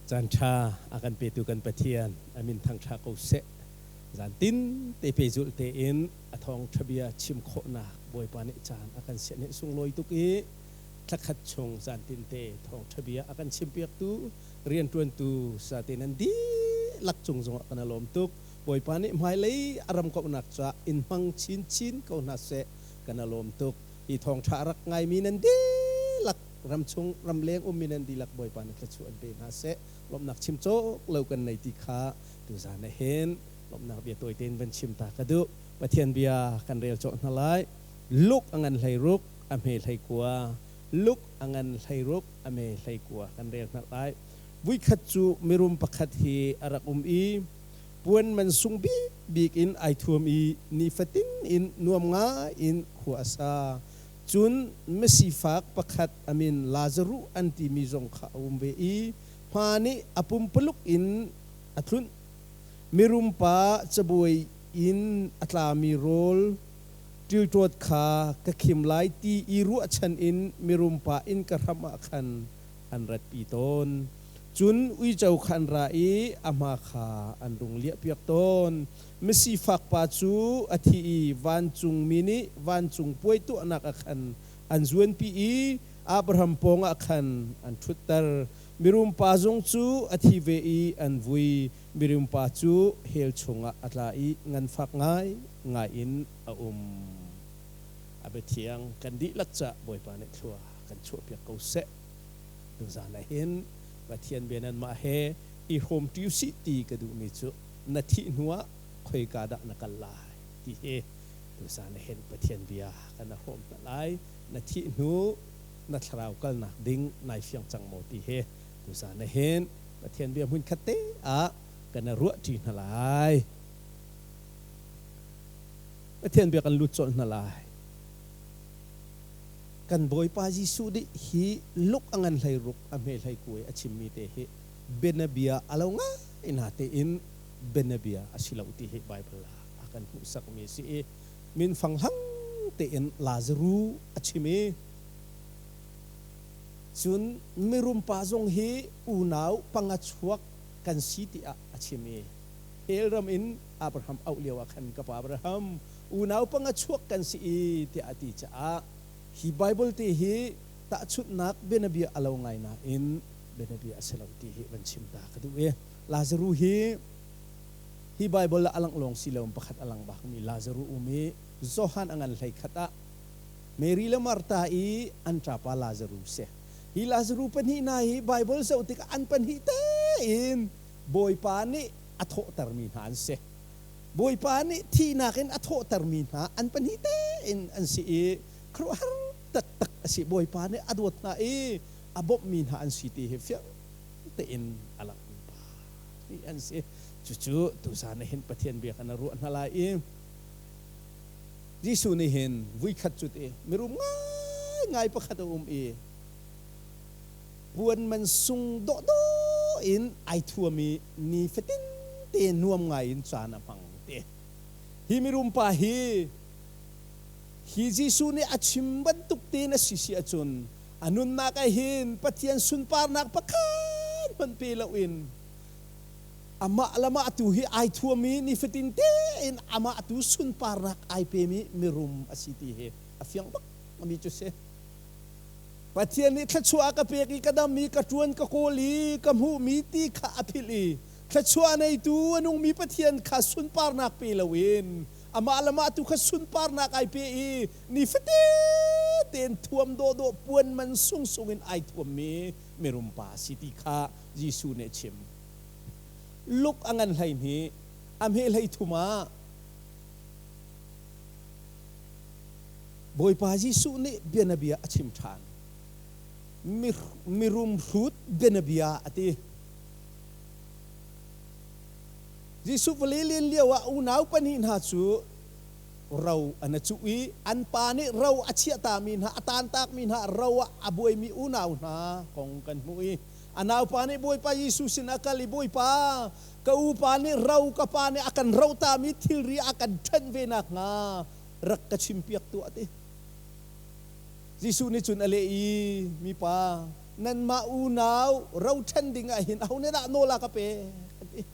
Caan ṭha a kan petu kan Pathian a min thangṭha ko seh. Zantin te pehzulh tein a thawngṭha bia chim khawhnak Bawipa nih caan a kan sianh hi sunglawi tuk i thlakhat chung zantin te thawngṭha bia a kan chimpiaktu rianṭuantu sate nan dihlak cung zongah kan i lawm tuk. Bawipa nih hmailei a ram kauhnak caah in hmang chinchin ko hna seh. Kan i lawm tuk. Hi thawngṭha a rak ngaimi nan dihlak ramchung ramleng ummi nan dihlak Bawipa nih thluachuah an pe hna seh. Lawmhnak chim cawk lo kan nei ti kha tuzan ah hin lawmhnak bia tawi tein van chim ta ka duh. Pathian bia kan rel cawh hna lai. Luke a ngan 16 a hme 19. Luke a ngan 16 a hme 19 kan rel hna lai. Vuikhat cu mirum pakhat hi a rak um i puan man sung bikbik in ai thuam i nifatin in nuam ngai in khua a sa. Cun misifak pakhat a min Lazaruh an timi zong kha a um ve i hma nih a pumpuluk in a tlunh. Mirum pa cabuai in a tlami rawl ṭilṭawt kha ka khim lai ti i ruahchan in mirum pa innka hram ah khan an ratpi tawn. Cun uico kha an ra i a hma kha an rung liahpiak tawn. Misifak pa cu a thi i vancungmi nih vancung puai tuahnak ah khan an zuanpi i Abraham pawngah khan an ṭhutter. Mirum pa zong cu a thi ve i an vui. Mirum pa cu hell chungah a tla i nganfak ngaingai in a um. A biathiang kan dihlak cah Bawipa nih thlua kan chuahpiak ko seh. Tuzan ah hin Pathian bia nanmah he i hrawmṭi usih ti ka duhmi cu na thih hnuah khoika dah na kal lai ti hi tuzan ah hin Pathian bia kan i hrawm hna lai. Na thih hnu na thlarau kalnak ding nai fiang cang maw ti hi tuzan ah hin Pathian bia hmunkhat te ah kan i ruahṭi hna lai. Pathian bia kan lut colh hna lai. Kan Bawipa Jesuh nih hi luk a ngan 16 a hme 19 a chimmi te hi bianabia a lo ngai natein bianabia a si lo ti hi Baibal ah a kan hmuhsakmi a si i min fanghlang tein Lazaru a chim i cun mirum pa zong hi unau panga chuak kan si tiah a chim i hell ram in Abraham auh lio ah khan ka pa Abraham unau panga chuak kan si i tiah a ti caah hi Bible te hi tahchunhnak bianabia a lo ngai nain bianabia a si lo ti hi van chim ta ka duh i Lazaru hi hi Bible ah a langh lawng si lo pakhat a lang bak mi Lazaru um i Johan a ngan 11 ah Mary le Martha i an ṭapa Lazaru si. Hi Lazaru pahnih hna hi Bible zoh tikah an pahnih tein Bawipa nih a thawhtermi hna an si. Bawipa nih thihnak in a thawhtermi hna an pahnih tein an si i khuaruahhar taktak a si. Bawipa nih a dawt hna i a bawmhmi hna an si ti hi fiang tein a langhmi pa nih an si. Cucu tuzan ah hin Pathian bia kan ruah hna lai i Jesuh nih hin vuikhat cu ti mirum ngaingai pakhat a um i puan man sung dawhdawh in ai thuam i ni fatin te nuam ngai in caan a hmang ti. Hi mirum pa hi hi Jesuh nih a chim bantuk tein a si si ahcun a nunnak ah hin Pathian sunparnak pakhat hmanh pe loin amah le mah tu hi ai thuam i nifatin tein amah tu sunparnak ai pemi mirum a si ti hi a fiang bak mi cu si. Pathian nih thluachuah a ka pek i ka dam i ka ṭuan ka kawl i ka hmuhmi ti kha a philh i thluachuah neitu a nungmi Pathian kha sunparnak pe loin amah le mah tu kha sunparnak ai pe i nifate tein thuam dawhdawh puan man sungsung in ai thuammi mirum pa a si ti kha Jesuh nih a chim. Luk a ngan 12 a hme 33 ah Bawipa Jesuh nih bianabia a chim ṭhan. Mirum hrut bianabia a ti. Jesuh vawlei len lio ah unau pahnih hna cu ro an i cuh i an pa nih ro a chiahtami hna, a taantakmi hna ro ah a buaimi unau hna kong kan hmuh i a naupa nih Bawipa Jesuh sin a kal i Bawipa, ka upa nih ro ka pa nih a kan rohtami thilri a kan ṭhenh ve nakhnga rak ka chimpiak tuah ti. Jesuh nih cun a leh i, Mipa, Nanmah unau rothen ding ah hin aho nih dah nawl a ka pek? An ti.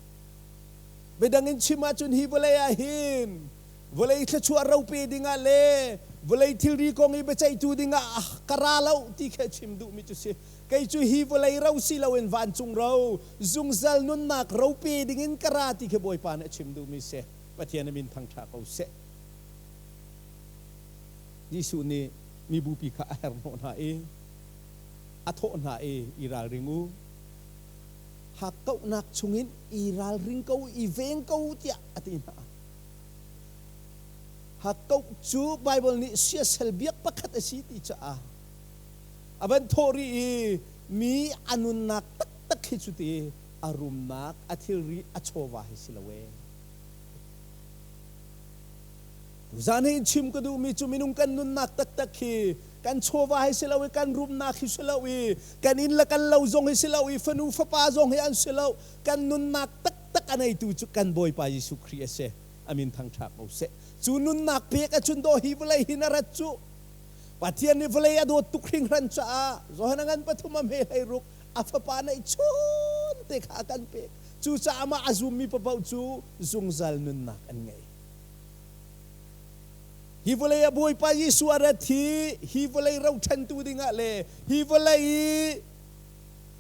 Biadang in chim ahcun hi vawlei ah hin vawlei thluachuah ro pe dingah le vawlei thilri kong i biaceihtu dingah ka ra lo ti khi a chim duhmi cu si. Kei cu hi vawlei ro si loin vancung ro, zungzal nunnak ro pe dingin ka ra ti khi Bawipa nih a chim duhmi si. Pathian a min thangṭha ko seh. Jesuh nih mibupi kha a herhnawh hna i a thawh hna i, I ralring u. Hakkauhnak chungin i ralring ko, i veng ko tiah a ti hna. Hakkauh cu Baibal nih siasal biak pakhat a si ti caah a van thawh rih i mi a nunnak taktak hi cu ti a rumnak, a thilri, a chawva hi si lo ee. Tuzaan hi chim ka duhmi cu minung kan nunnak taktak hi kan chawva hi si lo i kan rumnak hi si lo i kan inn le kan lo zong hi si lo i fanu fapa zong hi an si lo. Kan nunnak taktak a neitu cu kan Bawipa Jesuh Khrih a si. A min thangṭhat ko seh. Cu nunnak pek ahcun daw hi vawlei hin a rat cu. Pathian nih vawlei a dawt tuk hringhran caah Johan a ngan pathum a hme 16 a fapa neih chun te kha a kan pek. Cucaah mah a zummi paoh cu zungzal nunnak an ngei. Hi vawlei ah Bawipa Jesuh a rat hi hi vawlei rochantu dingah le hi vawlei i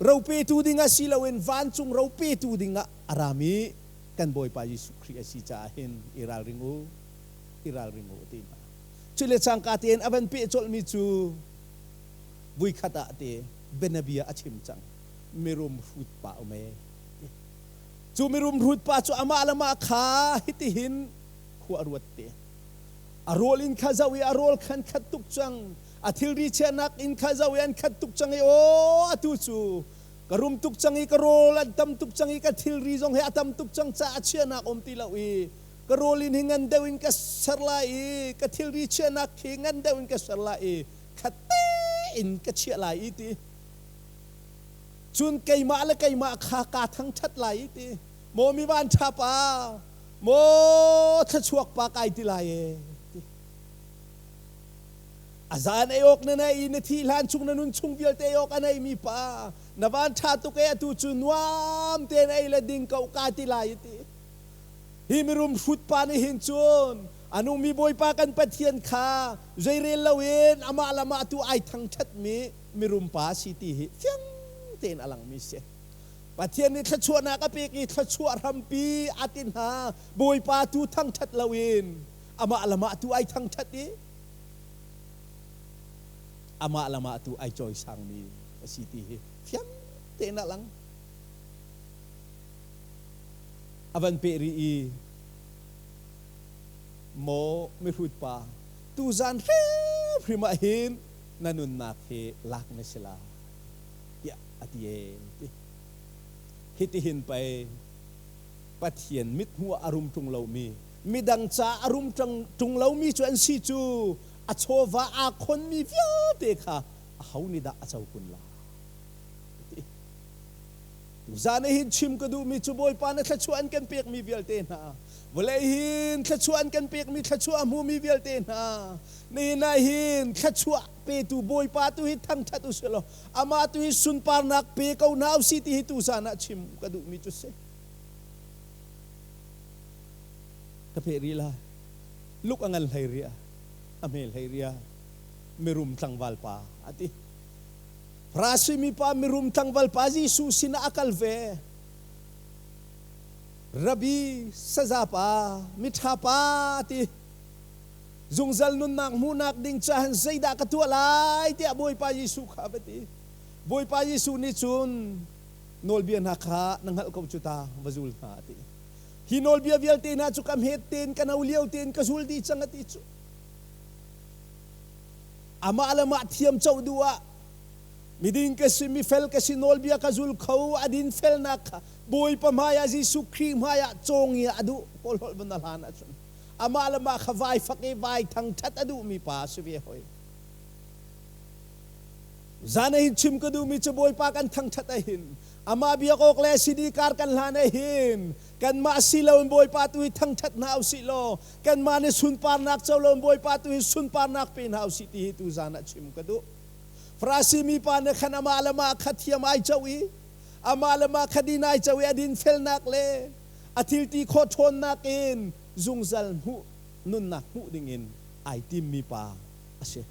ropetu dingah si loin vancung ropetu dingah a rami kan Bawipa Jesuh Khrih a si caah hin i ralring u, i ralring u ti hna. Cule cangka tein a van peh colhmi cu vuikhat ah te bianabia a chim cang. Mirum hrut pa um ee. Cu mirum hrut pa cu amah le mah kha hitihin khua a ruat te. A rawl inn kha zoh i a rawl khan khat tuk cang. A thilri chiahnak inn kha zoh i an khat tuk cang i aw atu cu ka rum tuk cang i ka rawl an tam tuk cang i ka thilri zong hi a tam tuk cang caah chiahnak um ti lo i ka rawl inn hi ngan deuh in ka ser lai i ka thilri chiahnak khi ngan deuh in ka ser lai i khat tein ka chiah lai i ti. Cun keimah le keimah kha kaa thangṭhat lai i ti. Maw mi van ṭha pa, maw thluachuak pa kai ti lai e ti. A zan ei awk na nei i na thih hlan chung na nun chung vialte ei awk a neimi pa, na van ṭha tuk e atu cu nuam tein ei le ding ko ka ti lai i ti. Hi mirum hrut pa nih hin cun a nungmi Bawipa kan Pathian kha zeirel loin amah le amah tu ai thangṭhatmi mirum pa a si ti hi fiang tein a langmi si. Pathian nih thluachuahnak a pek i thluachuah hrampi a ti hna. Bawipa tu thangṭhat loin amah le mah tu ai thangṭhat i amah le mah tu ai cawisangmi a si ti hi fiang tein a lang. A van peh rih i maw mihrut pa tuzan hrimhrim ah hin na nunnak hi lak na si lai tiah a ti ee ti. Hitihin pei Pathian mithmuh ah a rum ṭung lomi, midang ca a rum ṭung lomi cu an si cu a chawva aa khonmi vialte kha aho nih dah a co kun lai? Ti. Tuzaan ah hin chim ka duhmi cu Bawipa na thluachuah an kan pekmi vialte hna, vawlei hin thluachuah an kan pekmi thluachuah a hmumi vialte hna, nihin ah hin thluachuah petu Bawipa tu hi thangṭhat u sih law amah tu hi sunparnak pe ko hna u si ti hi tuzaan ah chim ka duhmi cu si. Ka peh rih lai. Luk a ngan hlei ria, a hme hlei ria, mirum tlangval pa a ti. Farasi mipa mirum tlangval pa Jesuh sinah a kal ve. Rabbi, saza pa, miṭha pa ti. Zungzal nunnak hmuhnak ding cahan zeidah ka tuah lai tiah Bawipa Jesuh kha a va ti. Bawipa Jesuh nih cun nawlbia hna kha na hngalh ko cu ta, va zul hna a ti. Hi nawlbia vialte hna cu ka hmet tein ka no lio tein ka zul dih cang a ti cu. Amah le mah thiam coh duh ah miding ka si, mifel ka si, nawlbia ka zul kho, a dinfelnak kha Bawipa hmaiah Jesuh Khrih hmaiah cawngia a duh. Kawl holh van a hlan ahcun amah le mah kha vai fak i vai thangṭhat a duhmi pa a si ve hoi. Zan ah hin chim ka duhmi cu Bawipa kan thangṭhat ahhin amah biak awk le CD kar kan hlan ahhin kanmah si loin Bawipa tu hi thangṭhat hna usih law kanmah nih sunparnak co loin Bawipa tu hi sunparnak pe hna usih ti hi tu zan ah chim ka duh. Farasi mi pa nih khan amah le mah kha thiam ai co i amah le mah kha din ai co i a dinfelnak le a thilti khawh ṭhawnnak in zungzal hmuh nunnak hmuh dingin ai timmi pa a si.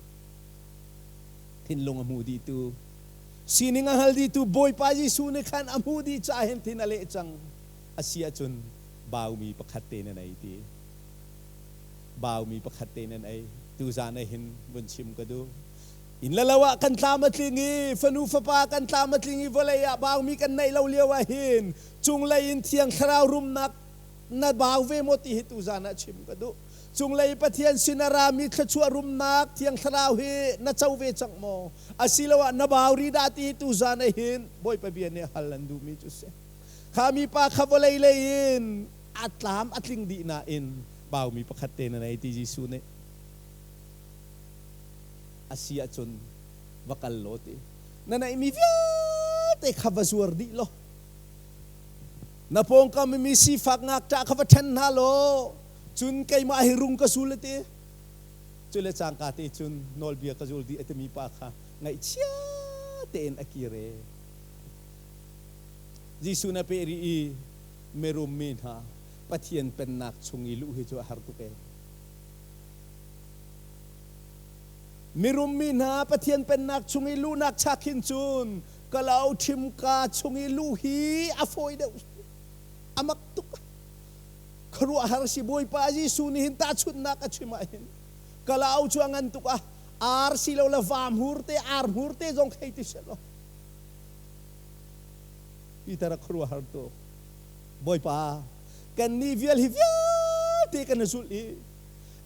Thinlung a hmu dihtu, sining a hngal dihtu Bawipa Jesuh nih khan a hmuh dih caah hin thin a leh cang. A si ahcun baumi pakhat te nan ei ti. Baumi pakhat te nan ei. Tuzan ah hin vun chim ka duh. Inn le lo ah kan tlam a tling i fanu fapa kan tlam a tling i vawlei ah baumi kan neih lo lio ah hin cunglei in Thiang Thlarau rumnak na bau ve maw ti hi tuzan ah chim ka duh. Cunglei Pathian sin a rami thluachuah rumnak Thiang Thlarau hi na co ve cang maw? Asiloah na bau rih dah ti hi tuzan ah hin Bawipa bia nih hal an duhmi cu si. Kha mipa kha vawlei lei in a tlam a tling dih nain baumi pakhat te na nei ti Jesuh nih a si ahcun va kal law ti. Na neihmi vialte kha va zuar dih law na pawngkam i mi sifak ngakṭah kha va ṭhen hna law cun keimah hi rung ka sul a ti. Cu le cangka te cun nawlbia ka zul dih a timi pa kha ngaihchia tein a kir e. Jesuh na peh rih i mirum mi hna Pathian pennak chung i luh hi cu a har tuk e. Mirum mi hna Pathian pennak chung i luhnak chak hin cun kalau ṭhimka chung i luh hi a fawi deuh. A mak tuk. Khuaruahhar si Bawipa Jesuh nih hin tahchunhnak a chim ah hin kalau cu a ngan tuk ah ar si lo le vam hur te ar hmur te zong khei ti seh law Peter a khuaruahhar tuk. Bawipa kan nih vial hi vialte kan i zulh i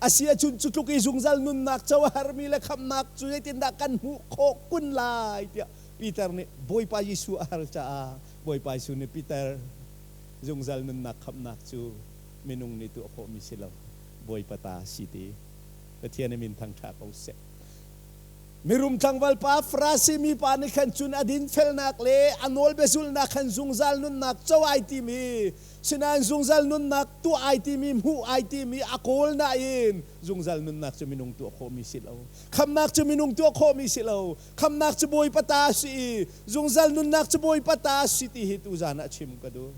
a si ahcun cu tluk i zungzal nunnak co a harmi le khamhnak cu zeitindah kan hmuh khawh kun lai tiah Peter nih Bawipa Jesuh a hal caah Bawipa Jesuh nih Peter zungzal nunnak khamhnak cu minung nih tuah khawhmi si lo Bawipa ta si ti Pathian i min thangṭha ko seh. Mirum tlangval pa Farasi mi pa nih khan cun a dinfelnak le a nawlbia zulhnak khan zungzal nunnak co ai timi sinain zungzal nunnak tuah ai timi hmuh ai timi a kawl nain zungzal nunnak cu minung tuah khawhmi si lo. Khamnak cu minung tuah khawhmi si lo. Khamnak cu Bawipa ta a si i zungzal nunnak cu Bawipa ta a si ti hi tuzan ah chim ka duh.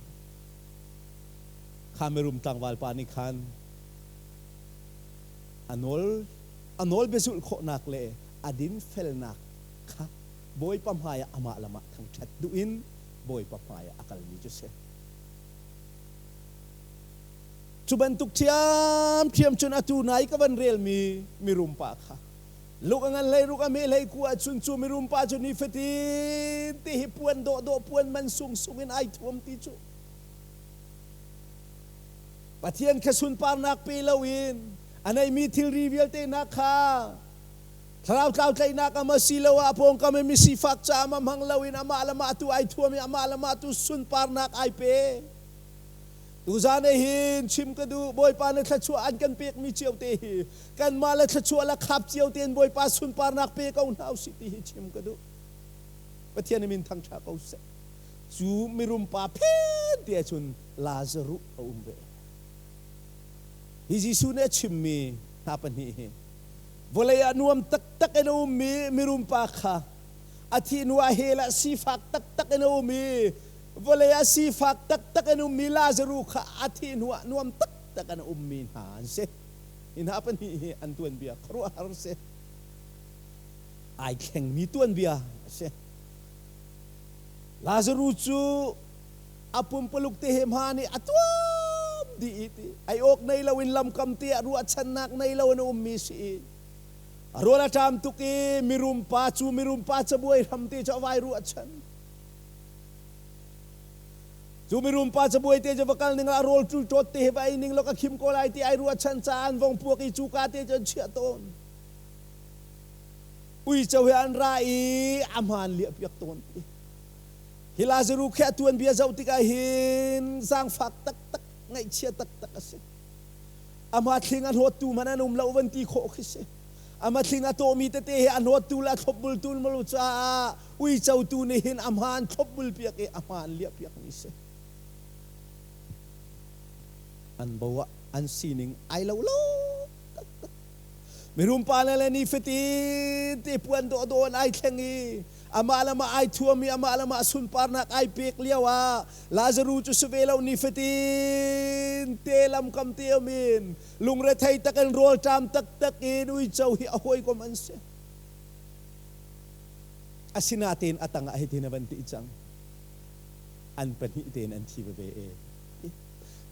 Kha mirum tlangval pa nih khan a nawl a nawlbia zulh khawhnak le a dinfelnak kha Bawipa hmaiah amah lam ah thangṭhat duh in Bawipa hmaiah a kalmi cu si. Cu bantuk ṭhiamṭhiam cun atu nai ka van relmi mirum pa kha luk a ngan hlei ruk a me hlei ku ahcun cu mirum pa cu nifatin te hi puan dawhdawh puan man sungsung in ai thuam ti cu Pathian kha sunparnak pe loin a neimi thilri vialte hna kha thlarau tlau tlaihnak ama siloah a pawngkam i misifak caah ma hmang loin amah le mah tu ai thuam i amah le mah tu sunparnak ai pe. Tuzan hin chim ka duh Bawipa na thluachuah an kan pekmi cio te hi kanmah le thluachuah le khap cio tein Bawipa sunparnak pe ko hna usih ti hi chim ka duh. Pathian min thangṭha ko seh. Cu mirum pa phen te ahcun Lazaruh a um ve. Hi Jesuh nih a chimmi hna pahnih hi vawlei ah nuam taktak in a ummi mirum pa kha a thih hnu ah hell ah sifak taktak in a um i vawlei ah sifak taktak in ummi Lazaruh kha a thih hnu ah nuam taktak in a ummi hna an si. Hi hna pahnih hi an tuanbia khuaruahhar a si. Ai thlengmi tuanbia a si. Lazaruh cu a pumpaluk te he hma nih a tuam dih i ti ei awk nei loin lamkam te ah ruahchannak nei loin a ummi si i a rawl a ṭam tuk i mirum pa cu mirum pa cabuai hram te cu a vai ruahchan cu mirum pa cabuai te cu va kal ning a rawl ṭul ṭawt te he va ei ning law ka khim ko lai ti ai ruahchan caah an vong puak i cu ka te cu an chiah tawn uico he an ra i a hmaan liah piak tawn ti Hi Lazaruh khi a tuanbia zoh tikah hin zaangfak taktak, ngaihchia taktak a si. Amah thling a hlawttu hmanh an um lo van ti khawh khi si. Amah thling a tawhmi tete hi a hlawttu le a thlopbultu malu caah uico tu nih hin a hma an thlopbul piak i a hma an liah piakmi si. An bo ah an sining ai lo lo taktak. Mirum pa le le nifatin te puan dawhdawh in ai thleng i amah le mah ai thuam i amah le mah sunparnak ai pek lio ah Lazaru cu si ve lo, nifatin te lamkam te um in lungrethei takin rawlṭam taktak in uico hi a hawikom an si. Asinain a tangah hitin a van ti cang. An pahnih tein an thi veve e.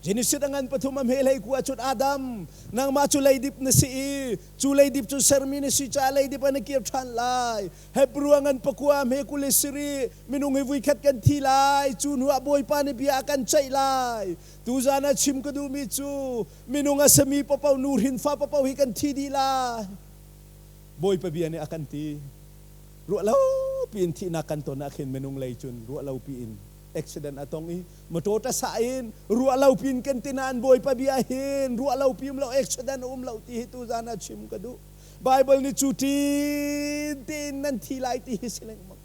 Genesis a ngan pathum a hme hlei ku ahcun Adam, nangmah cu leidip na si i cu leidip cu sermi na si caah leidip ah na kir ṭhan lai. Hebrew a ngan pakua a hme 20 le sarih, minung hi vuikhat kan thi lai, cu hnu ah Bawipa nih bia a kan ceih lai. Tuzan ah chim ka duhmi cu minung a sami paoh nu hrinfa paoh hi kan thi dih lai. Bawipa bia nih a kan ti. Ruah lo piin thihnak kan ton ah khin minung lei cun ruah lo piin accident a tong i motor ta sah in ruah lo pin kan ti nain Bawipa bia hin ruah lo pi um lo, accident um lo ti hi tuzan ah chim ka duh. Bible nih cu ṭin tein nan thi lai ti hi si lengmang.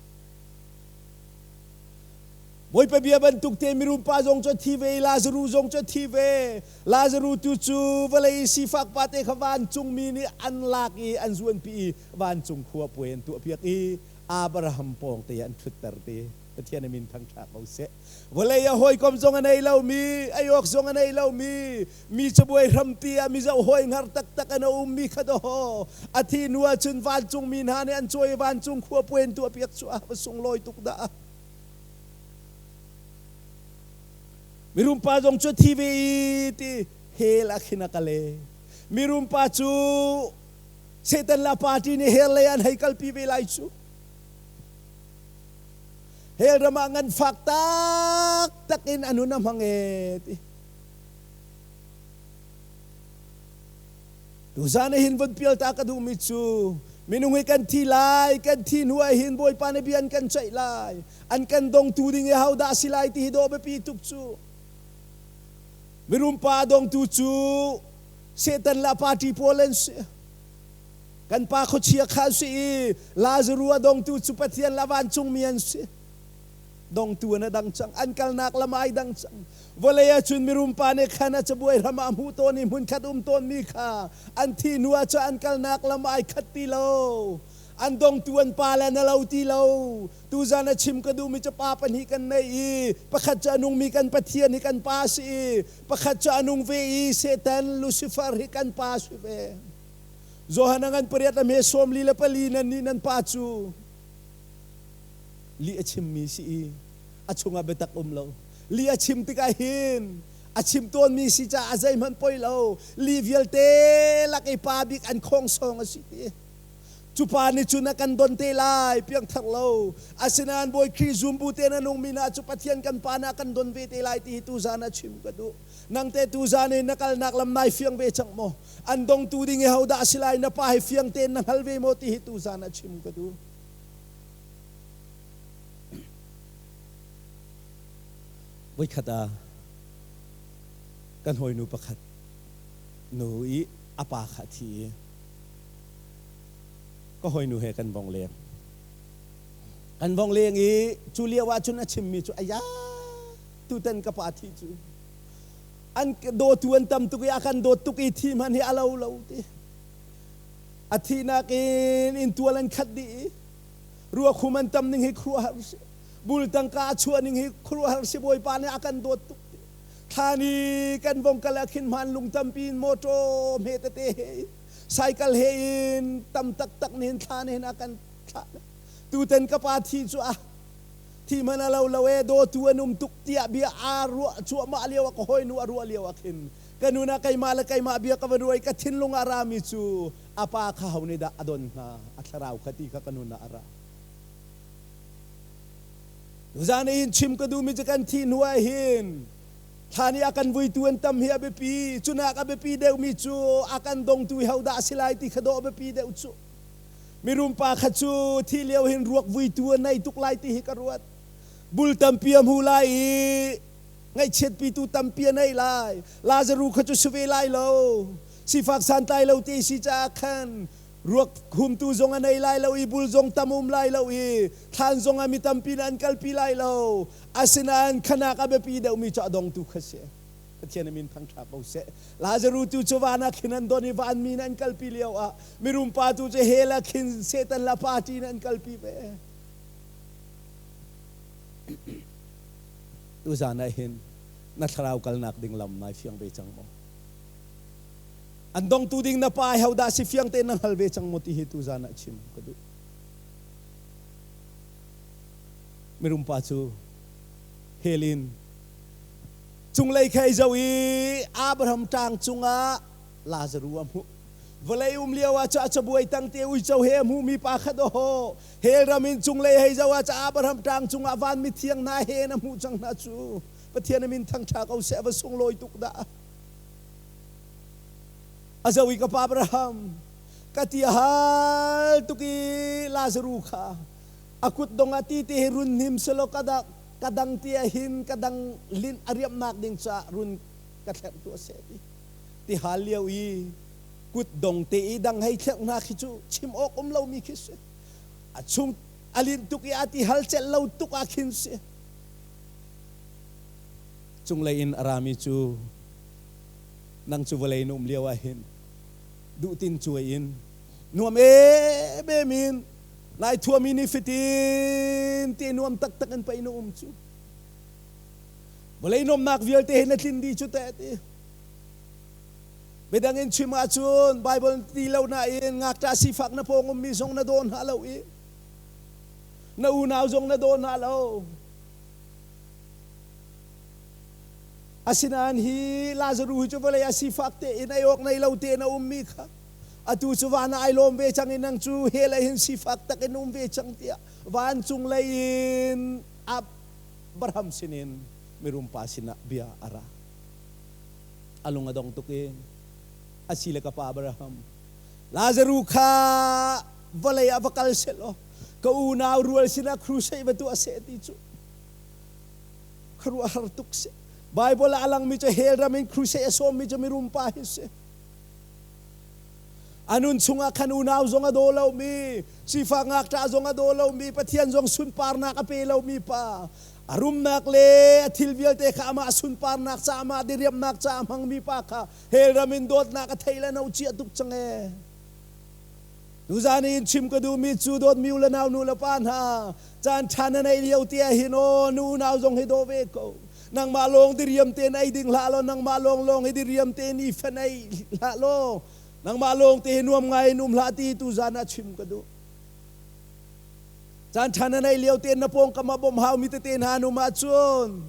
Bawipa bia bantuk te mirum pa zong cu thi ve i Lazaru zong cu thi ve. Lazaru tu cu vawlei sifak pa te kha vancung mi nih an lak i an zuanpi i vancung khua puai an tuahpiak i Abraham pawng te an ṭhutter te. Pathian a min thangṭha ko seh. Vawlei a hawikom zong a nei lomi, ei awk zong a nei lomi, mi cabuai hrampi ah mizo hawi hngar taktak in a ummi kha dawh. A thi hnu ahcun vancung mi hna nih an cawi i vancung khua puai an tuahpiak cu a va sunglawi tuk dah. Mirum pa zong cu thi ve i ti hell ah khin a kal e. Mirum pa cu Satan la party nih hell lei an hei kalpi ve lai cu. Hell ram ah nganfak taktak in a nun a hmang e ti. Tuzan ah hin vun pial ta ka duhmi cu minung hi kan thi lai, kan thi hnu ah hin Bawipa nih bia an kan ceih lai. An kan dongtu ding i hodah si lai ti hi dawh biapi tuk cu. Mirum pa dongtu cu Satan le a party pawl an si. Kan pa khuachia kha si i Lazaru a dongtu cu Pathian le vancungmi an si. Dongtu an a dang cang. An kalnak lam ai dang cang. Vawlei ah cun mirum pa nih khan a cabuai hram ah hmuh tawn i hmunkhat um tawnmi kha an thih hnu ah cun an kalnak lam ai khat ti lo. An dongtu an pa le na lo ti lo. Tuzan a chim ka duhmi cu pa pahnih kan nei i pakhat cu a nungmi kan Pathian hi kan pa si i pakhat cu a nung ve i Satan Lucifer hi kan pa si ve. Johan a ngan pariat a hme 44 nan nih nan pa cu lih a chimmi si i a chungah biatak um lo. Lih a chim tikah hin a chim tawnmi si caah a zeihmanh poi lo. Lih vialte lak i pa bik an khong sawng a si ti. Cu pa nih cun a kan don te lai, piangthar lo. Asinain Bawi Khrih zumbu te na nungmi hna cu Pathian kan pa nih a kan don ve te lai ti hi tuzan ah chim ka duh. Nang te tuzan i na kalnak lam nai fiang ve cang maw? An dongtu ding i hodah a si lai, na pa hi fiang tein na hngal ve maw ti hi tuzan ah chim ka duh. Voikhat ah kan hawinu pakhat nu i a pa kha a thi i ka hawinu he kan vong leng. Kan vong leng i cu lio ah cun a chimmi cu aya, tutan ka pa thi cu an dawtu an tam tuk i a kan dawt tuk i thi hmanh hi a lo lo ti. A thihnak in inntual an khat dih i ruakhum an tam ning hi khuaruahhar si. Bul tangka a chuah ning hi khuaruahhar si. Bawipa nih a kan dawt tuk ti. Thlani kan vong kal ah khin hmaan lung tampi in motor hme tete he cycle he in tam taktak nih hin thla nih hin a kan thlah. Tutan ka pa thi cu a thi hmanh a lo lo e, dawtu an um tuk tiah bia aa ruah cuahmah lio ah, ka hawinu a ruah lio ah khin ka nun ah keimah le keimah bia ka va ruah i ka thinlung ah rami cu a pa kha ho nih dah a don hnga, a thlarau kha ti kha ka nun ah a ra. Tuzan hin chim ka duhmi cu kan thih hnu ah hin thla nih a kan vuitu an tam hi a biapi. Cunak a biapi deuhmi cu a kan dongtu hi hodah a si lai ti kha dawh a biapi deuh cu. Mirum pa kha cu thi lio hin ruak vuitu a nei tuk lai ti hi ka ruat. Bul tampi a hmu lai i ngaihchiatpitu tampi a nei lai. Lazaru kha cu si ve lai lo. Sifak santlai lo te si caah khan ruak humtu zong a nei lai lo i bul zong tam um lai lo i thlan zong ah mi tampi nih an kalpi lai lo. Asinain khanak a biapi deuhmi cu a dongtu kha si. Pathian min thangṭha ko seh. Lazaru tu cu van ah khin an don i vanmi in an kalpi lio ah mirum pa tu cu hell ah khin Satan la party in an kalpi ve. Tuzan ah hin na thlarau kalnak ding lam nai fiang ve cang maw? An dongtu ding na pa ho dah si fiang tein na hngal ve cang maw ti hi tuzan ah chim ka duh. Mirum pa cu hell in cunglei kha i zoh i Abraham ṭang cungah Lazaru a hmuh. Vawlei um lio ah cu a cabuai tang te uico he a hmuhmi pa kha dawh hell ram in cunglei hei zoh ah ca Abraham ṭang cungah van mithiang hna he na hmuh cang hna cu. Pathian a min thangṭha ko seh, va sunglawi tuk dah. A zoh i ka pa Abraham, ka ti a hal tuk i Lazaru kha a kut dong ah ti te he run hnim selaw ka dak ka dang ti ah hin ka dang linh a riamnak ding caah run ka thlerh tuah seh ti ti hal lio i kut dong te i dang hei thlerh hna khi cu chim awk um lomi khi si. A chung a linh tuk i a ti hal celh lo tuk ah khin si. Cunglei in a rami cu nang cu vawlei na um lio ah hin duhtin cuai in nuam em in nai thuami ni fitin te nuam taktak in pei na um cu. Vawlei nuamnak vialte hi na tlin dih cu teh ti. Midang in chim ahcun Bible ti lo nain ngakṭah sifak na pawng ummi zong na daw hna lo i na unau zong na daw hna lo. Asinain hi Lazaru hi cu vawlei ah sifak tein ei awk nei lo tein a ummi kha atu cu van ah ai lawm ve cang i nang cu hell ah hin sifak tak in um ve cang tiah vancung lei in Abraham sinin mirum pa sinah bia a ra. A lung a dong tuk i a si le ka pa Abraham, Lazaru kha vawlei ah va kal seh law ka unau rual sinah crusade va tuah seh ti cu khuaruahhar tuk si. Bible ah a langmi cu hell ram in crusade a sawmmi cu mirum pa hi si. A nun chungah khan unau zong a daw lomi, sifak ngakṭah zong a daw lomi, Pathian zong sunparnak a pe lomi pa, a rumnak le a thil vialte kha amah sunparnak ca, amah diriamnak ca a hmangmi pa kha hell ram in dawtnak a thei le no cia tuk cang ee. Tuzan in chim ka duhmi cu dawtmi u le nau nu le pa hna, caan ṭha na neih lio te ah hin aw nu unau zong hi daw ve ko. Nangmah lawng diriam tein ei ding hlah law, nangmah lawng lawng hi diriam tein i fenh ei hlah law, nangmah lawng te hi nuam ngai in um hlah ti tuzan ah chim ka duh. Caan ṭha na neih lio tein na pawngkam ah bawmh haumi tete hna an um ahcun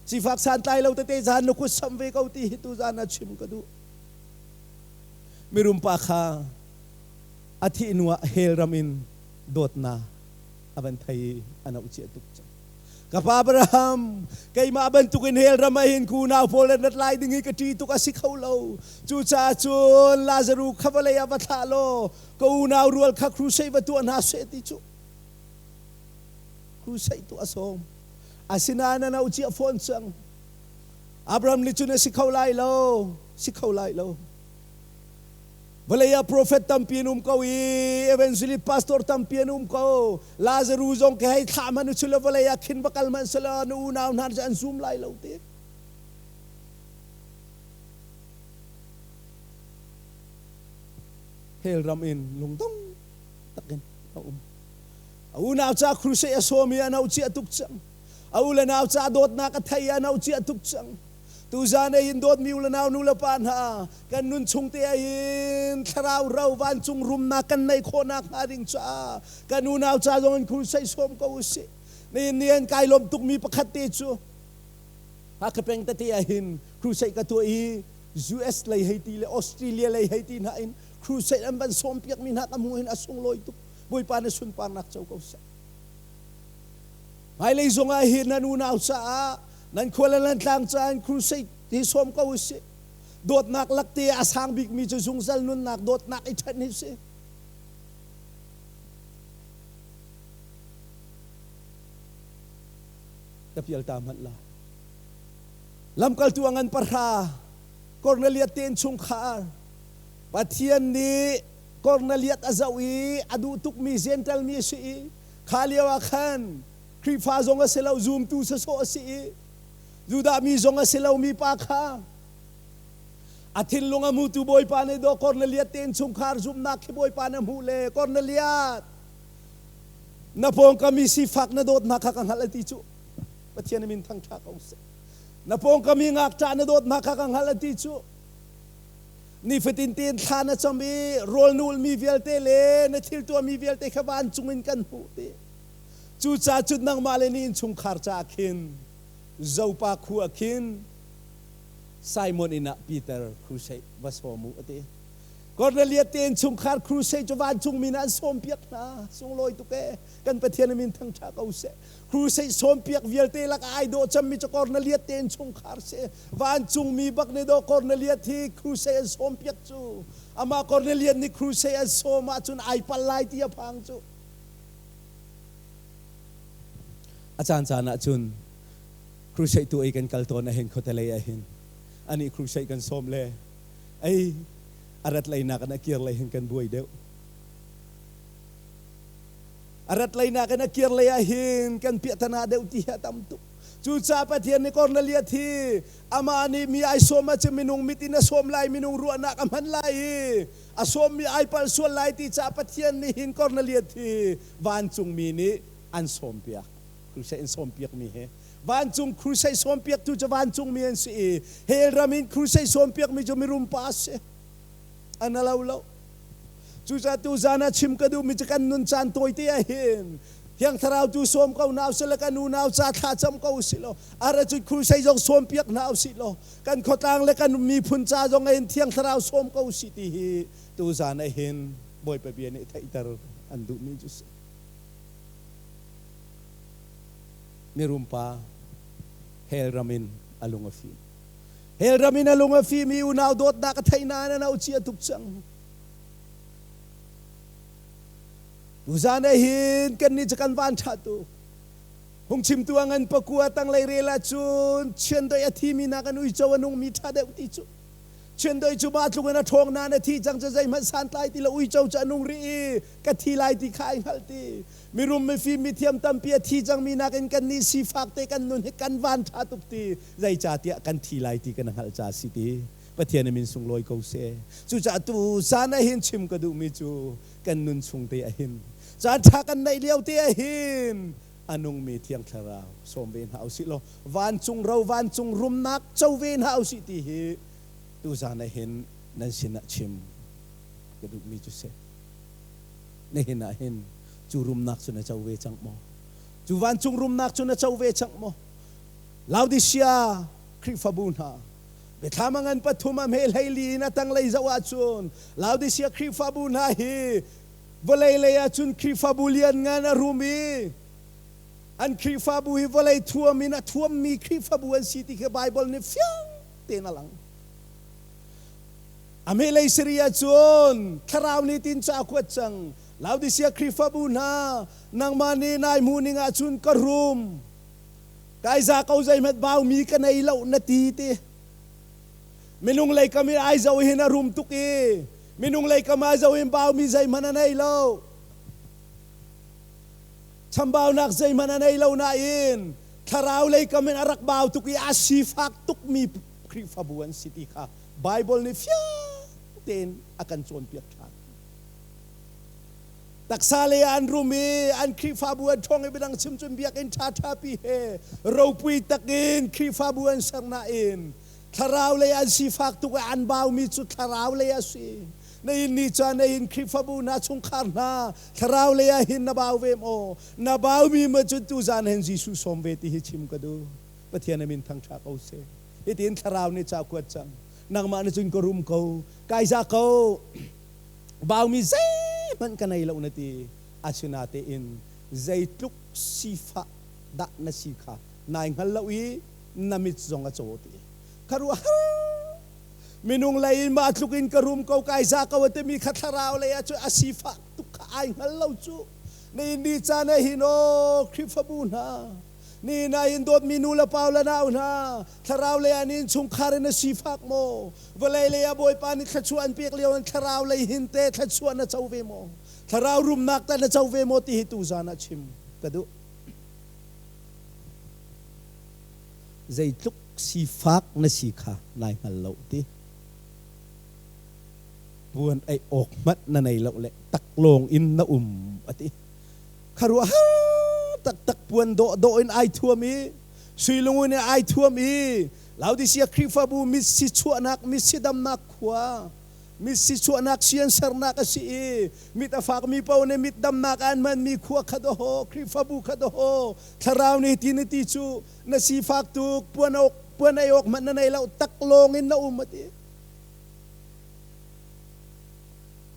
sifak santlai lo tete zan na kut samh ve ko ti hi tuzan ah chim ka duh. Mirum pa kha a thih hnuah hell ram in dawtnak a van thei i a noh cia tuk cang. Ka pa Abraham, keimah bantukin hell ram ah hin unau pawl an rat lai ding hi ka ṭih tuk a si kho lo. Cucaah cun Lazaru kha vawlei ah va thlah law ka unau rual kha crusade va tuah hna seh ti cu. Crusade tuah a sawm. Asinain a noh cia fawn cang. Abraham nih cun a si kho lai lo, si kho lai lo. Vawlei ah prophet tampi an um ko i evangelist pastor tampi an um ko. Lazaru zong ke hei thlah hmanh u vawlei ah khin va kal hmanh selaw na unau hna cu an zum lai lo ti. Hell ram in lungdong takin a um. A unau ca crusade a sawm i a no cia tuk cang. A u le nau ca dawtnak a thei i a no cia tuk cang. Tuzan ei in dawtmi u le nau nu le pa hna, kan nun chung te in thlarau ro vancung rumnak kan neih khawhnak hnga ding caah kan unau ca zong in crusade sawm ko usih. Nihin ni an kai lawm tukmi pakhat te cu Hakha peng tete ah hin crusade ka tuah i US lei hei ti le Australia lei hei ti hna in crusade an van sawm piakmi hna ka hmuh hin a sunglawi tuk. Bawipa na sunparnak co ko seh. Hmailei zong ah hin nan unau caah nan khua le nan tlang caah in crusade hi sawm ko usih. Dawtnak lakte a sang bikmi cu zungzal nunnak dawtnak i ṭhen hi si. Ka pial ta hmanh la. Lamkaltu a ngan pahra Cornelius te innchungkhar Pathian nih Cornelius a zoh i a duh tukmi Gentile mi a si i kha lio ah khan Khrihfa zong a si lo, zumtu sawsawh a si i. Judah mi zong a si lomi pa kha a thinlung a hmutu Bawipa nih dawh Kornelias te innchungkhar zumhnak khi Bawipa na hmuh le Kornelias na pawngkam i sifak na dawt hna kha ka hngalh a ti cu. Pathian min thangṭha ko seh. Na pawngkam i ngakṭah na dawt hna kha ka hngalh a ti cu. Nifatin tein thla na cam i rawl nulmi vialte le na thil tuahmi vialte kha vancung in kan hmuh ti. Cucaah cun nangmah le ni innchungkhar caah khin Zopa khua khin Simon inn ah Peter crusade va sawm u a ti. Cornelius te innchungkhar crusade cu vancungmi nih an sawmpiak hna. Sunglawi tuk ee. Kan Pathian a min thangṭha ko seh. Crusade sawmpiak vialte lak ai dawh cemmi cu Cornelius te innchungkhar si. Vancungmi bak nih dawh Cornelius hi crusade an sawmpiak cu. Amah Cornelius nih crusade an sawm ahcun ai pal lai ti a phang cu. A caan caan ahcun crusade tu ei kan kal tawn ahin khuatelei ahin ani crusade kan sawm le ei a rat lei nak in a kir lei hin kan buai deuh. A rat lei nak in a kir lei ah hin kan piahtana deuh ti hi a tam tuk. Cucaah Pathian nih Kornelias hi amah nih mi ai sawm ahcun minung mit in a sawm lai, minung ruahnak a hman lai i a sawmmi ai palh sual lai ti caah Pathian nih hin Kornelias hi vancungmi nih an sawmpiak. Crusade in sawmpiakmi hi vancung crusade sawmpiaktu cu vancungmi an si i hell ram in crusade sawmpiakmi cu mirum pa a si. An a lo lo. Cucaah tuzan ah chim ka duhmi cu kan nun caan tawite ah hin Thiang Thlarau tu sawm ko hna usih law kan unau ca thla cam ko usih law ara cu crusade zong sawm piak hna usih law kan khuatlang le kan miphun ca zong ah hin Thiang Thlarau sawm ko usih ti hi tuzan ah hin Bawipa bia nih theihter an duhmi cu si. Mirum pa hell ram in a lung a fim. Hell ram in a lung a fim i unau dawtnak a theih nain a no chia tuk cang. Tuzan ah hin kannih cu kan van ṭha tuk. Phungchimtu a ngan pakua tanglei rel ahcun chiandeih a thimi nakin uico a nungmi ṭha deuh ti cu. Chiandeih cu mah tluk in a ṭhawng nain a thi cang cu zeihmanh santlai ti lo uico cu a nung rih i ka thi lai ti kha ai hngalh ti. Mirum mifim mithiam tampi a thi cangmi nakin kannih sifak te kan nun hi kan van ṭha tuk ti. Zeicahtiah kan thi lai ti kan hngalh ca a si ti. Pathian a min sunglawi ko seh. Cucaah tu zan ah hin chim ka duhmi cu kan nun chung te ah hin caan ṭha kan neih lio te ah hin a nungmi Thiang Thlarau sawm ve hna usih law vancung ro vancung rumnak co ve hna usih ti hi tuzan ah hin nan sinah chim ka duhmi cu si. Nihin ah hin cu rumnak cu na co ve cang maw? Cu vancung rumnak cu na co ve cang maw? Laodicea Khrihfabu hna Biathlam a ngan pathum a hme 14 in a tanglei zoh ahcun Laodicea Khrihfabu hna hi vawlei lei ahcun Khrihfabu lianngan a rum i an Khrihfabu hi vawlei thuam in a thuammi Khrihfabu an si ti khi Baibal nih fiang tein a lang. A hmelei sari ahcun thlarau nih tin ca a kuat cang. Laodicea Khrihfabu hna nangmah nih nai hmuh ning ahcun ka rum. Kai za ko zeihmanh baumi ka nei lo na ti ti. Minung lei kam in ai zo hin a rum tuk i minung lei kam ai zo hin baumi zeihmanh a nei lo. Chambaunak zeihmanh a nei lo nain thlarau lei kam in a rak bau tuk i a sifak tukmi Khrihfabu an si ti kha Bible nih fiang tein a kan cawnpiak ṭhan. Taksa lei ah an rum i an Khrihfabu an ṭhawng i midang chim cun biakinn ṭhaṭha pi he ropui takin Khrihfabu an ser nain thlarau lei an sifak tuk i an baumi cu thlarau lei a si. Na inn ni caan na inn Khrihfabu hna chungkhar hna thlarau lei ah hin na bau ve maw? Na baumi ma cun tuzaan hin Jesuh sawm ve ti hi chim ka duh. Pathian a min thangṭha ko seh. Hitin thlarau nih ca kuat cang. Nangmah na cun ka rum ko, kai za ko. Baumi zeihmanh ka nei lo na ti. Asinatein zeitluk sifah dah na si kha nai hngal lo i na mit zong a caw ti. Ka ruah minung lei in mah tluk in ka rum ko kai za ko a timi kha thlarau lei ah cun a sifah tuk kha ai hngal lo cu. Ni ni caan ah hin aw Khrihfabu hna Ni na in dawtmi nu le pa le nau hna, thlarau lei ah nin chungkhar in a sifak maw? Vawlei lei ah Bawipa nih thluachuah an pek lio in thlarau lei hin te thluachuah na co ve maw? Thlarau rumnak tah na co ve maw ti hi tuzan ah chim ka duh. Zeitluk sifak na si kha nai hngal lo ti. Puan ei awk hmanh na nei lo le taklawng in na um a ti. Khuaruahhar taktak puan dawhdawh in ai thuam i sui lungun in ai thuam i Laodicea Khrihfabu mit si chuahnak mit si damnak khua mit si chuahnak sian sernak a si i mit a fakmi paoh nih mit damnak an hmanmi khua kha dawhaw Khrihfabu kha dawhaw thlarau nih ti na ti cu na sifak tuk puan awk puan ei awk hmanh na nei lo taklawng in na um a ti.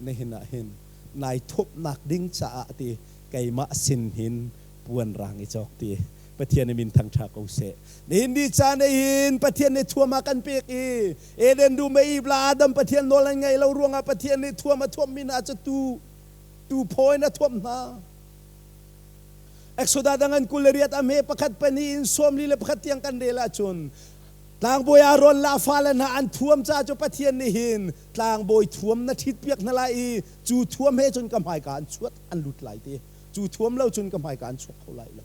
Nihin ah hin nai thupnak ding caah ti keimah sin hin puan rang i cawk ti. Pathian i min thangṭha ko seh. Nihin ni caan hin Pathian nih thuam a kan pek i Eden dum i Eve le Adam Pathian nawl an ngaih lo ruangah Pathian nih thuam a thuammi hna cu tu tu phaw in a thuamh hna. Exodus dang an 28 a hme pakhat pahnih in 41 tiang kan rel ahcun tlangbawi Aaron le a fale hna an thuam caah cu Pathian nih hin tlangbawi thuam na ṭhit piak hna lai i cu thuam he cun ka hmaika an chuat an lut lai ti. Cu thuam lo cun ka hmaika an chuak kho lai lo.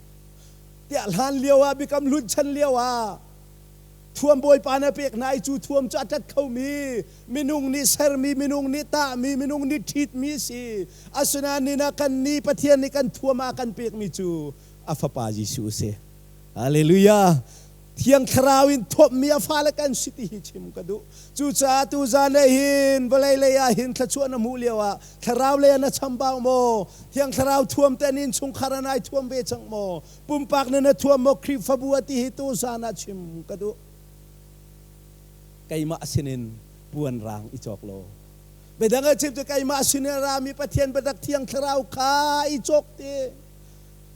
Tiah hlan lio ah biakam hlun chan lio ah thuam Bawipa na pek hna i cu thuam cu a ṭat khomi minung nih sermi minung nih tahmi minung nih ṭhitmi a si. Asinain ni na kan nih Pathian nih kan thuam ah kan pekmi cu a fapa Jesuh a si. Hallelujah. Thiang Thlarau in thuammi a fale kan si ti hi chim ka duh. Cucaah tuzan ah hin vawlei lei ah hin thluachuah na hmuh lio ah Thlarau lei ah na chambau maw? Thiang Thlarau thuam te in chungkhar ah nai thuam ve cang maw? Pumpak na na thuam maw? Khrihfabu a ti hi tuzan ah chim ka duh. Keimah sinin puan rang i cawk law biadang a chim cu keimah sin in a rami Pathian biatak Thiang Thlarau kha i cawk ti.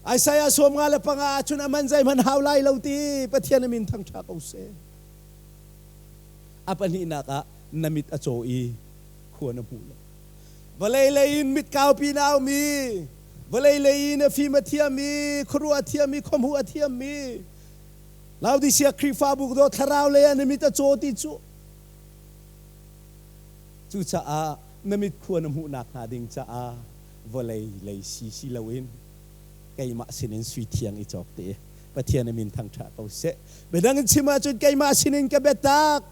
Isaiah 55 ahcun a man zeihmanh hau lai lo ti Pathian a min thangṭha ko seh. A pahnihnak ah na mit a caw i khua na hmu lo. Vawlei lei in mit kaupi na aumi, vawlei lei in a fim a thiam i, khuaruah a thiam i, khuahmuh a thiammi, Laodicea Khrihfabu do thlarau lei ah na mit a caw ti cu. Cucaah na mit khua na hmuhnak hnga ding caah vawlei lei si si loin keimah sinin sui thiang i cawk te. Pathian a min thangṭha ko seh. Biadang in chim ahcun keimah sinin ka biatak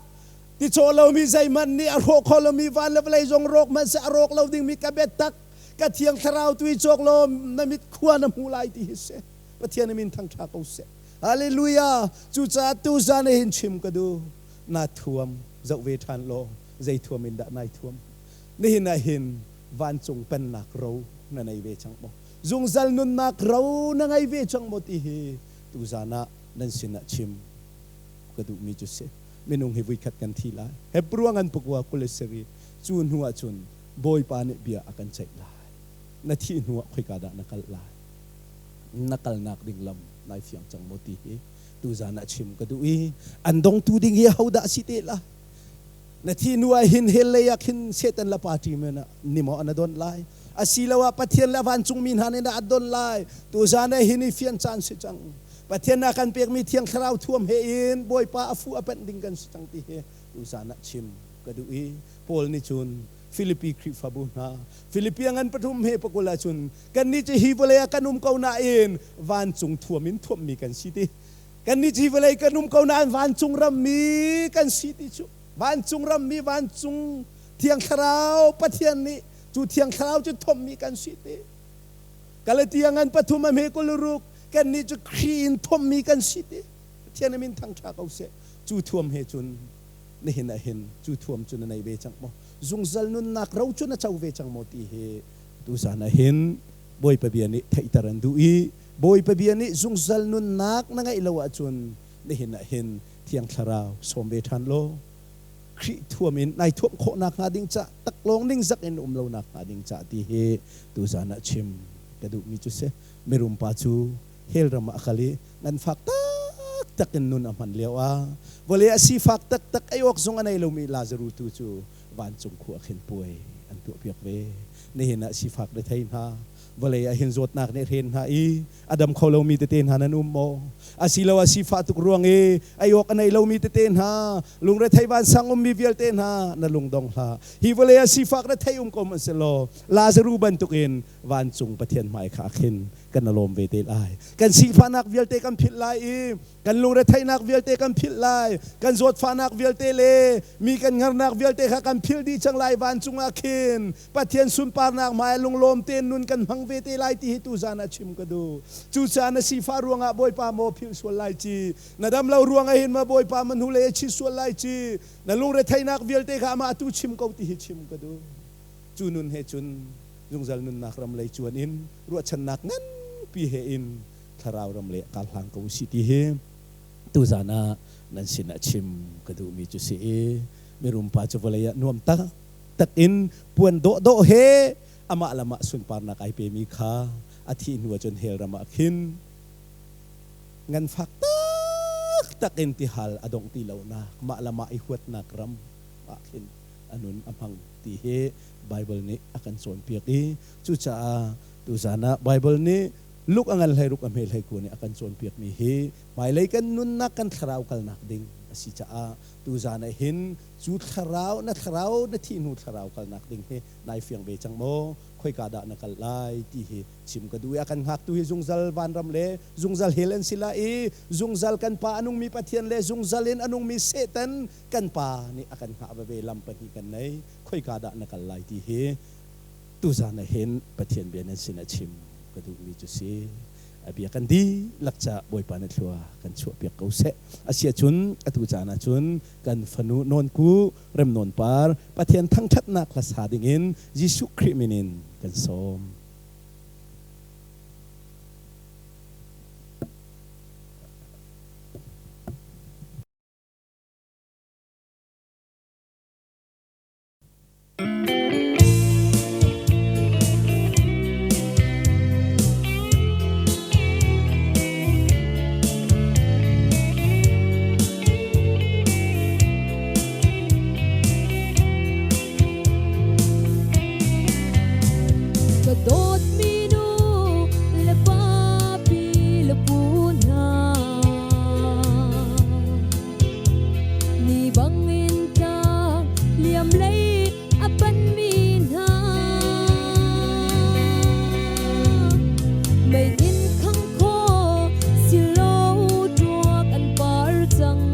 ti cawh lomi zeihmanh nih a hrawh kho lomi van le vawlei zong rawk hmanh seh a rawk lo dingmi ka biatak ka thiang thlarau tu i cawk law na mit khua na hmu lai ti hi si. Pathian a min thangṭha ko seh. Hallelujah. Cucaah tuzan hin chim ka duh. Na thuam zoh ve ṭhan law zei thuam in dah nai thuam? Nihin ah hin vancung pennak ro na nei ve cang maw? Zungzal nunnak ro na ngei ve cang maw ti hi tuzan ah nan sinah chim ka duhmi cu si. Minung hi vuikhat kan thi lai. Hebrew ngan pakua 27 cu hnu ah cun Bawipa nih bia a kan ceih lai. Na thih hnu ah khoika dah na kal lai? Na kalnak ding lam nai fiang cang maw ti hi tuzan ah chim ka duh i an dongtu ding hi hodah si te la? Na thi hnu ah hin hell lei ah khin Satan le party men ah ni maw an don lai? Asiloah Pathian le vancungmi hna nih dah an don lai? Tuzan ah hin i fian caan si cang. Pathian a kan pekmi Thiang Thlarau thuam he in Bawipa a fu a penh ding kan si cang ti hi tuzan ah chim ka duh i Paul nih cun Filipi Khrihfabu hna Filipi ngan pathum he pakul ah cun kannih cu hi vawlei ah kan um ko nain vancung thuam in thuammi kan si ti. Kannih cu hi vawlei kan um ko nain vancung rammi kan si ti cu vancung rammi vancung Thiang Thlarau Pathian nih cu Thiang Thlarau cu thommi kan si ti. Galatia ngan pathum a hme kuluruk kannih cu Khrih in thommi kan si ti. Pathian a min thangṭha ko seh. Cu thuam he cun nihin ah hin cu thuam cu na nei ve cang maw? Zungzal nunnak ro cu na co ve cang maw ti hi tuzan ah hin Bawipa bia nih theihter an duh i Bawipa bia nih zungzal nunnak na ngeih lo ahcun nihin ah hin Thiang Thlarau sawm ve ṭhan law Khrih thuam in nai thuamh khawh nakhnga ding cah taklawng ningzak in um lo nakhnga ding cah ti hi tuzan ah chim ka duhmi cu si. Mirum pa cu hell ram ah a kal i nganfak taktak in nun a hman lio ah vawlei ah sifak taktak ei awk zong a nei lomi Lazaru tu cu vancung khua khin puai an tuahpiak ve. Nihin ah sifak rethei hna vawlei ah hin zawtnak nih hren hna i a dam kho lomi tete hna nan um maw? Asiloah sifah tuk ruang i ei awk a nei lomi tete hna, lungrethei vansang ummi vialte hna na lungdong hlah. Hi vawlei ah sifak rethei um ko hmanhsehlaw Lazaru bantukin vancung Pathian hmai kha khin Kan lawm ve te lai. Kan sifahnak vialte kan philh lai i kan lungretheihnak vialte kan philh lai. Kan zawtfahnak vialte le mi kan ngarnak vialte kha kan philh dih cang lai vancung ah khin. Pathian sunparnak hmai lunglawm tein nun kan hmang ve te lai ti hi tuzan ah chim ka duh. Cucaah na sifah ruangah Bawipa maw philh sual lai ci. Na dam lo ruangah hin ma Bawipa ma hnulei a chi sual lai ci. Na lungretheihnak vialte kha amah tu chim ko ti hi chim ka duh. Cu nun he cun zungzal nunnak ram lei cuan in ruahchannak nganpi he in thlarau ram lei ah kar hlang ko usih ti hi tuzan ah nan sin ah chim ka duhmi cu si i mirum pa cu vawlei ah nuam taktak in puan dawhdawh he amah le amah sunparnak ai pemi kha a thih hnu ah cun hell ram ah khin nganfak taktak in tihal a dongh ti lonak mah le mah i huatnak ram ah khin a nun a hmang ti hi Baibal nih a kan cawnpiak i cucaah tuzan ah Baibal nih luk a ngan hlei ruk a hme hlei ku nih a kan cawnpiakmi hi hmailei kan nunnak kan thlarau kalnak ding a si caah tuzan ah hin cu thlarau na thlarau na thih hnu thlarau kalnak ding hi nai fiang ve cang maw khoika dah na kal lai ti hi chim ka duh i a kan hngaktu hi zungzal vanram le zungzal hell an si lai i zungzal kan pa a nungmi Pathian le zungzal in a nungmi Satan kan pa nih a kan hngah veve lam pahnih kan nei khoika dah na kal lai ti hi tuzan ah hin Pathian bia nan sin ah chim ka duhmi cu si. A bia kan dihlak ca Bawipa na thlua kan chuahpiak ko seh. Asiahcun atu caan ah cun kan fanu Nawnku Remnawn Par Pathian thangṭhatnak hla sa dingin Jesuh Khrih min in kan sawm. Ka dawtmi nu le pa pi le pu hna Ni bangin tlang liam lei a panmi hna Meiinn khang khaw silo ṭuak an par cang.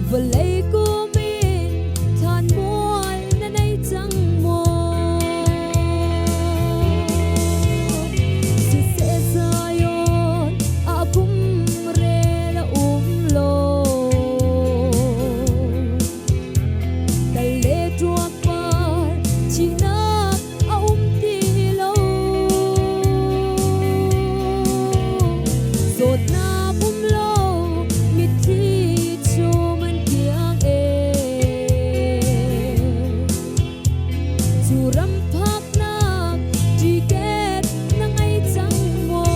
Vawlei kum in thlanmual na nei cang maw? Siseh Zion ah kum rel a um lo. Kal le ṭuak par thihnak a um ti lo. Zawtnak um lo mitthli chum an kiang ee. Cu ram phaknak ticket na ngei cang maw?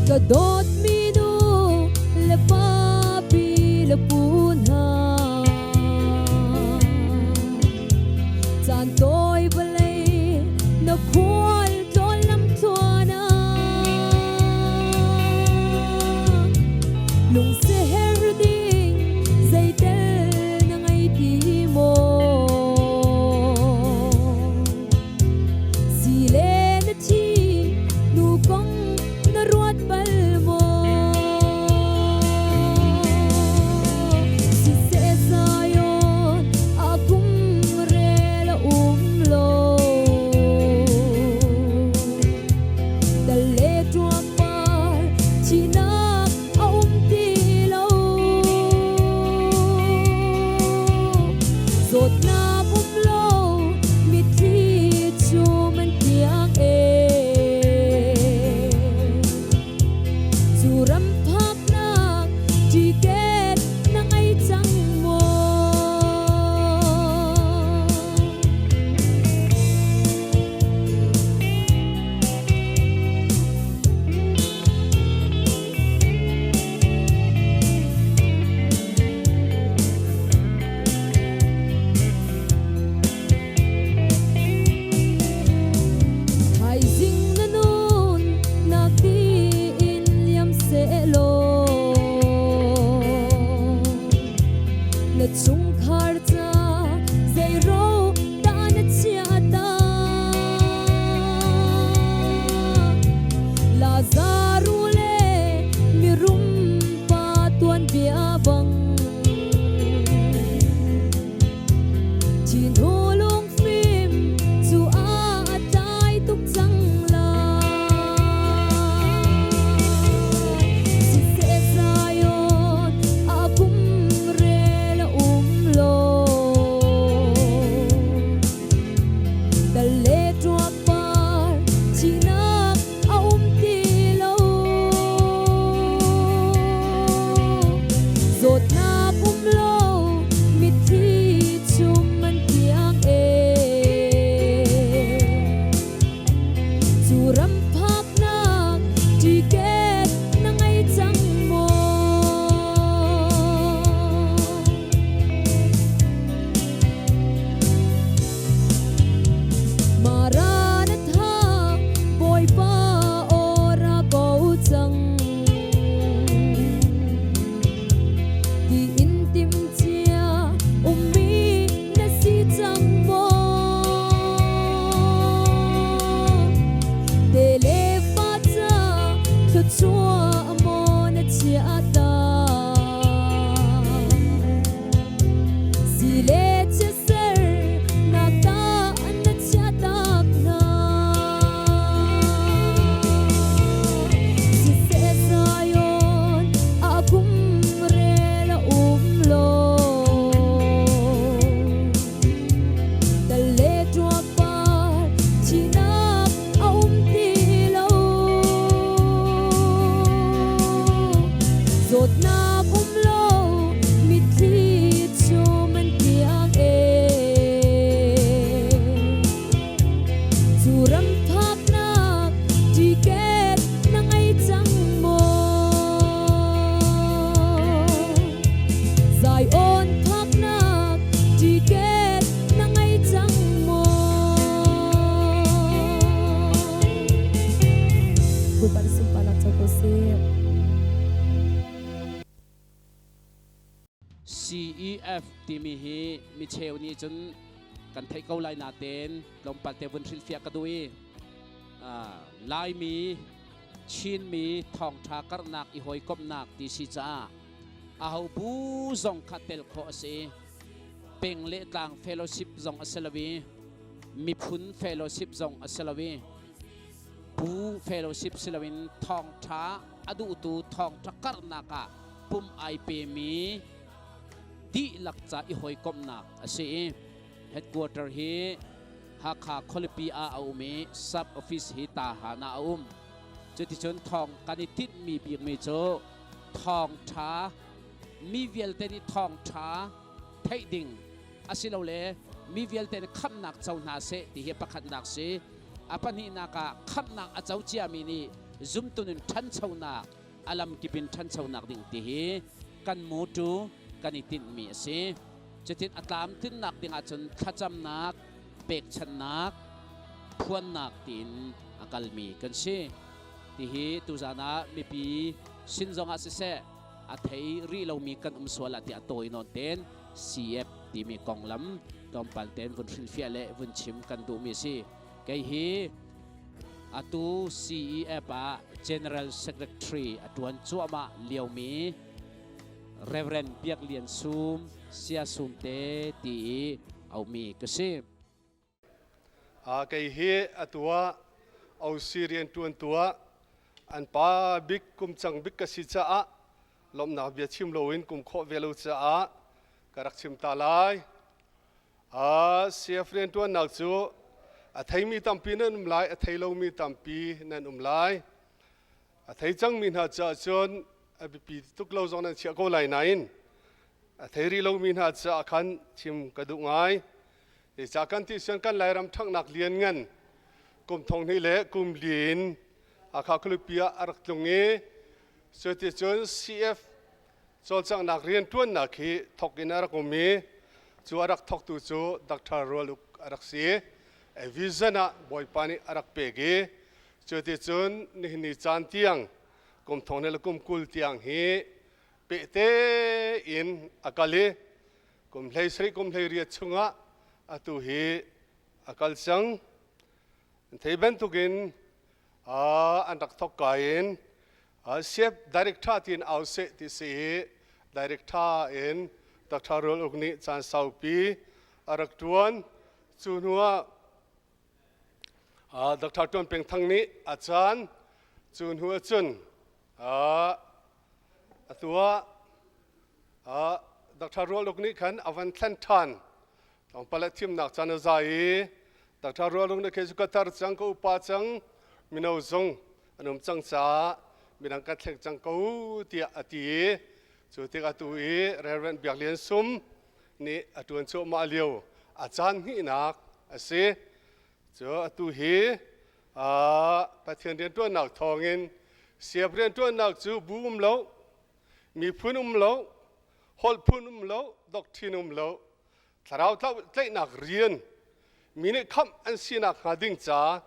Ka dawtmi nu le pa pi le pu hna Caan tawi vawlei na khual tlawn lam tluan ah Lungseher ding zeitel na ngei ti maw? Si le na thi nu kong na ruat bal maw? Siseh Zion ah kum rel a um Tal le ṭuapar thihnak a um ti lo. Zawtnak um lo mitthli chum an kiang ee. Cu ram phaknak ticket na ngei cang maw? Maranatha, Bawipa aw ra ko cang. Tiin timhcia ummi na si cang maw? Te le fa ca thluachuah maw na chiah ta? Si le chiatser nak ta na chiah tak hna. Siseh Zion a kum rel a um lo. Tal le ṭuapar thihnak a um ti lo. Zawtnak um lo mitthli chum an kiang ee. Cu ram phaknak ticket na ngei cang maw? Zion phaknak ticket na ngei cang maw? Bawipa na sunparnak co ko seh. CEF timi hi micheu nih cun kan theih ko lai natein tlawmpal te vun hrilhfiah ka duh i Laimi Chinmi thawngṭha karhnak i hawikomhnak ti si caah aho bu zong kha tel khawh a si. Peng le tlang fellowship zong a si lo i miphun fellowship zong a si lo i bu fellowship si loin thawngṭha a duhtu thawngṭha karhnak ah pum ai pemi dihlak ca i hawikomhnak a si i headquarter hi Hakha khualipi ah a um i sub office hi Tahan ah a um. Cuticun thawng kan i tinhmi bikmi cu thawngṭha mi vialte nih thawngṭha theih ding asilole mi vialte nih khamhnak co hna seh ti hi pakhatnak si. A pahnihnak ah khamhnak a co ciami nih zumtun in ṭhanchonak a lamkip in ṭhanchonak ding ti hi kan mutu kan i tinhmi a si. Cutin a tlamtlinnak ding ahcun thlacamnak, pekchanhnak, phuannak tiin a kalmi kan si. Tihi tuzan ah mipi sin zongah siseh a thei rih lomi kan um sual ah tiah tawi nawn ten CF timi konglam tlawmpal ten vun hrilhfiah le vun chim kan duhmi a si. Kei hi atu CEF ah General Secretary a tuan cuahmah liomi Reverend Biak Lian Sum Sia Sum te ti i aumi ka si. Kei hi atu ah OC rianṭuan tuah an pa bik kum cang bik ka si caah lawmhnak bia chim loin kum khawh ve lo caah ka rak chim ta lai. CF rianṭuannak cu a theimi tampi nan um lai, a thei lomi tampi nan um lai. A thei cangmi hna caah cun a biapi tuk lo zong nan chiah ko lai nain a thei rih lomi hna caah khan chim ka duh ngai. Zeicah kan ti sian kan Lairam ṭhanghnak lian ngan kum thong hnih le kum li in Hakha khualipi ah a rak tlung i cuticun CF cawlcanghnak rianṭuannak hi thawk in a rak um i cu a rak thawktu cu Dr. Rual Uk a rak si. A vision ah Bawipa nih a rak pek i cuticun nihin ni caan tiang kum thong hnih le kum 20 tiang hi pehte in a kal i kum 17 kum 18 chungah atu hi a kal cang. Thei bantukin an rak thawk ka in Chef director tiin au seh ti si i director in Dr. Rual Uk nih caan saupi a rak ṭuan. Cu hnuah Dr. Tuan Peng Thang nih a caan cu hnu ahcun atu ah Dr. Rual Uk nih khan a van thlen ṭhan. Tlawmpal a thimnak caan a za i Dr. Rualung na kei cu ka tar cang ka upa cang mino zong an um cang caah midang kan thleng cang ko tiah a ti i cu tik atu i Reverend Biak Lian Sum nih a ṭuan cuahmah lio a caan hnihnak a si. Cu atu hi Pathian rianṭuannak thawngin siap rianṭuannak cu bu um lo, miphun um lo, holh phun um lo, doctrine um lo, thlarau tlaihnak rian mi nih khamh an sinak hnga ding ca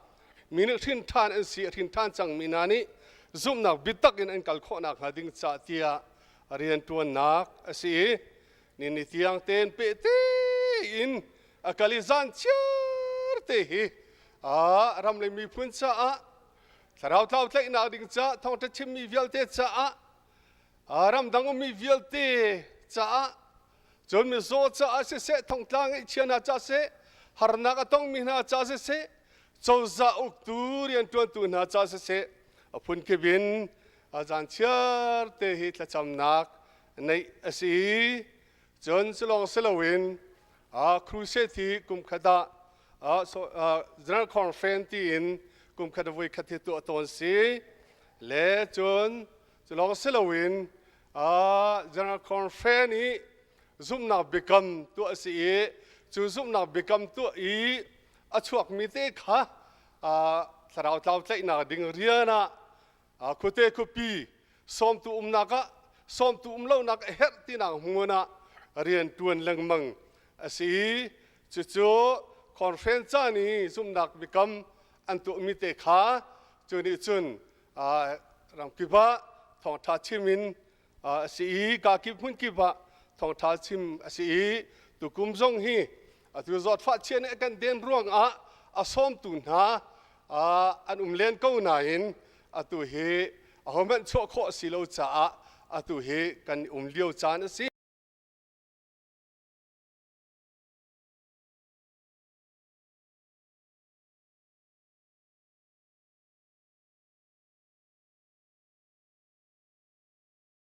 mi nih hrin ṭhan an si hrin ṭhan cangmi hna nih zumhnak biatak in an kal khawhnak hnga ding ca tiah rianṭuannak a si i ni ni tiang tein peh tein a kal i zan chiar te hi a ram le miphun caah thlarau tlau tlaihnak ding caah thawngṭha chimmi vialte caah ramdang ummi vialte caah Cun mizaw caah siseh, thongtla ngaihchia hna caah siseh, harnak a tongmi hna caah siseh, cozah uktu rianṭuantu hna caah siseh, a phunkip in zan chiar te hi thlacamnak neih a si. Cun culawng si loin crusade hi kum khat ah General Conference tiin kum khat a voi khat hi tuah tawn si. Le cun culawng si loin General Conference i zumhnak biakam tuah a si i cu zumhnak biakam tuah i a chuakmi te kha thlarau tlau tlaihnak ding rian ah khuate khuapi sawmtu umnak ah sawmtu um lonak a herh tinak hmun ah rian tuan lengmang a si i cucu conference caan i zumhnak biakam an tuahmi te kha cu nih cun ramkip ah thawngṭha chim in a si i kakip hmunkip ah thawngṭha chim a si i tukum zong hi atu zawtfah chia nih a kan den ruangah a sawmtu hna an um len ko nain atu hi ahohmanh chuah khawh a si lo caah atu hi kan um lio caan a si.